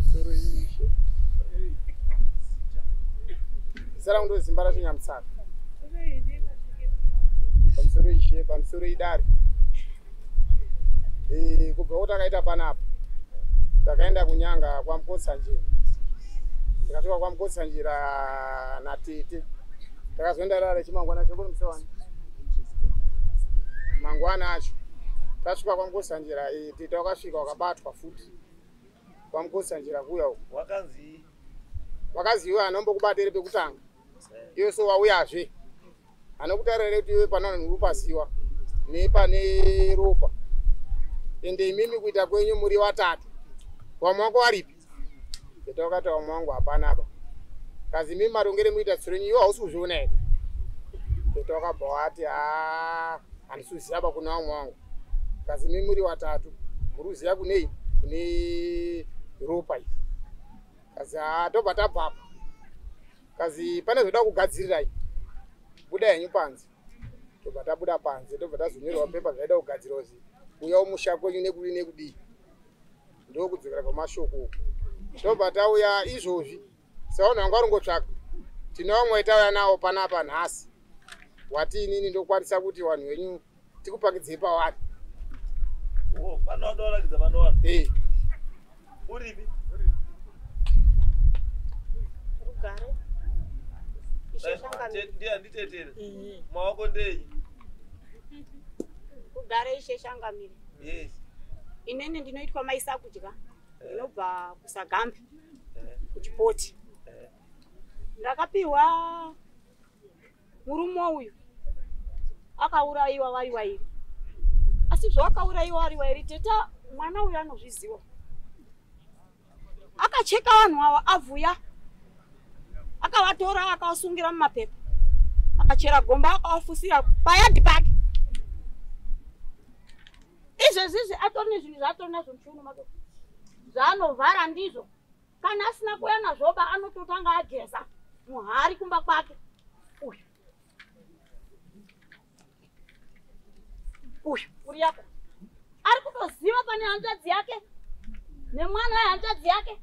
Pamusoro ishe. Zita rangu ndo Simbarashe Nyamutsaka. Pamusoro ishe, pamusoro idare. Kubva kwatakaita panapa takaenda kunyanga kwaMukotsanjera. Tikasvika kwaMukotsanjera natete. Takazoenda rara chimangwana chokuri musewani. Mangwana acho tasvika kwaMukotsanjera, tete wakasvika wakabatwa futi kwaMukotsanjera kuya uko. Wakanzi Wakazi iwe anombokubatire pekutanga. Iwe so wauyazve. Anokutarira kuti iwe pana vanhu uri paziwa nepane ropa. Ende imimi kuita kwenyu muri watatu. Vamwe wako varipi? Tete wakati vamwe wangu hapana apa. Kazi imimi marongere muita tsuro yenyu iwe hausi kuzviona here? Tete wakabva wati handisi kuziva pa kuna vamwe wangu. Kazi imimi muri watatu. Muri kuziva kunei? Kune ropa iri. Kazi tobva tabva apa. Kazi pane zvoda kugadzirirai. Buda henyu panze. Tobva tabuda panze, tobva tazonyorerwa pepa zvaida kugadzira kuzi uya umusha kwenyu nekudii nekudii. Ndokudzokera kwamashoko uku. Tobva tauya izvozvi. Sevanhu vanga varingotsvaka. Tine vamwe tauya navo panapa nhasi. Wati inini ndokwanisa kuti vanhu venyu tikupakidzei pavari. Oh, pano watoratidza pano vanhu. Uripi? Rugare. Ishe Shangamire. Ndiye nditetere. Maoko ndei? Rugare Ishe Shangamire. Yes. Inini ndinoitwa Mai Sakudya. Ndinobva kuSagambe. Kuchipoti. Ndakapiwa murume uyu akaurayiwa vari vairi. Asi zvawakaurayiwa vari vairi teta mwana uyu anozviziva. Akacheka vanhu ava avuya. Akavatora akavasungira mumapepa. Akachera gomba akavafusira payadhi pake. Izvezvizvi atori nezvinhu zvaatori nazvo muchiuno make. Zvaanovhara ndizvo. Kana asina kuuya nazvoba anototanga ageza muhari kumba kwake. Uyu. Uyu uri yako. Ari kutoziva pane hanzvadzi yake nemwana wehanzvadzi yake.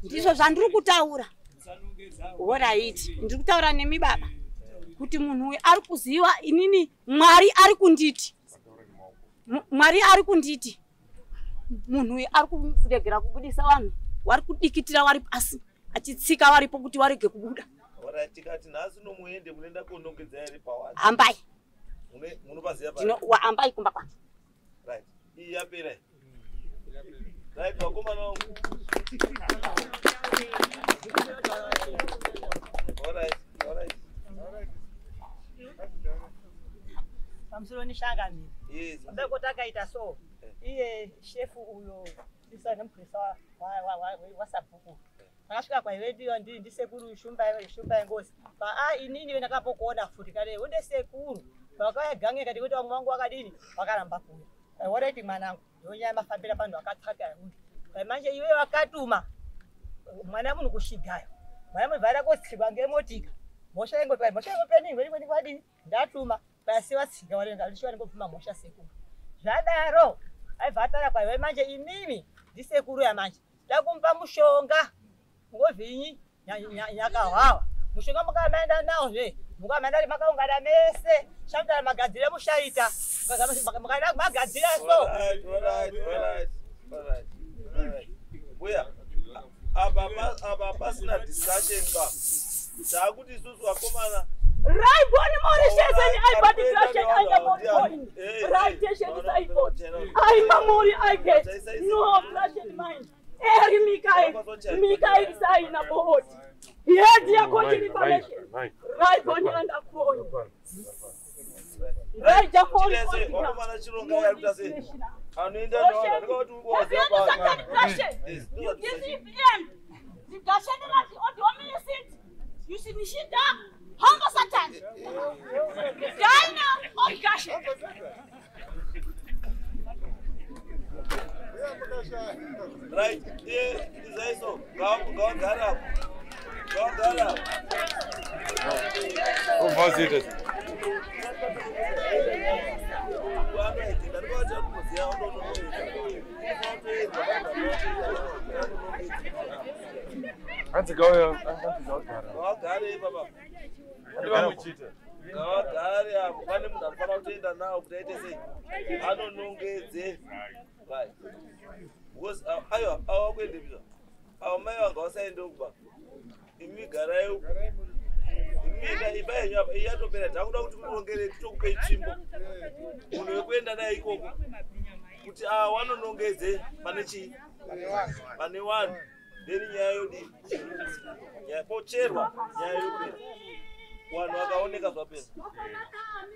Ndizvo zvandiri kutaura. Alright, ndiri kutaura nemi baba kuti munhu uyu ari kuziva inini Mwari ari kunditi. Mwari ari kunditi. Munhu uyu ari kuregera kubudisa vanhu, vari kudikitira vari pasi, achitsika varipo kuti varege kubuda. Alright, tikati nhasi nomuende munoenda konongedza here pawani? Hambai. Munopaziva pari? Hambai kumba kwake. Right. Iyi yapera. Right, vakomana vangu. Alright, alright. Pamusoro nishangamire. Yes. Mbeko takaita so. Iye shefu uyo isa nemupurisa wasabhuku. Takasvika kwaive ndisekuru Shumba yengozi. Inini ndakapokuona futi kare unde sekuru. Vakauya gange kati kuti vamwe vangu vakadini vakaramba kuuya. Alright mwanangu, ndonyaya mafambira pano akatsvaka uyu. Manje iwe wakatuma mwana munhu kushigayo. Mwana munhu vaida kotsikwa ngemotika. Mhosva yengopi, mhosva yengopi nini, weni kwadini? Ndatuma. Pasi vatsika varenga ndishiwa ndingobvuma mhosva sekuru. Zvadaro aibva atara kwaive manje imimi ndisekuru yamanje. Ndakumupa mushonga ngovhinyi nyakahwawa. Mushonga mukamaenda nawozve mukamaenda makaungana mese shamutara magadzire mushaita. Mukada magadzira so. Alright, alright, alright. Mbuya, apa pasina discussion ba. Takuti isusu vakomana Right, one more session, I bought the crash and I bought it. Right, session is I bought. I memory I get. No crash in mind. Eri Mikael, Mikael is I in a boat. Here, dear, got information. Right, one and a phone. Right, the whole You give him. The You see me shit up. Humble Satan. Dina or Gashen. Right, here is so. Go, get up. Go, get up. Oh, was it? Ngavagare baba, ngavagare apo. Pane munhu anofanira kutoenda nawo kuti aite sei, anonongedze. Right, because aiwa, ava kuendepisa ava mai vanga vasaende kuba. Imi garai uku, imi enda imba yenyu apa. Iyi yatopera. Takuda kuti murongere, titokupei tsvimbo, munhu wekuenda naye ikoko kuti ava wanonongedze pane chii, pane vanhu. Then nyaya yodii? Nyaya pocherwa, nyaya yopera, vanhu vakaoneka, zvapera.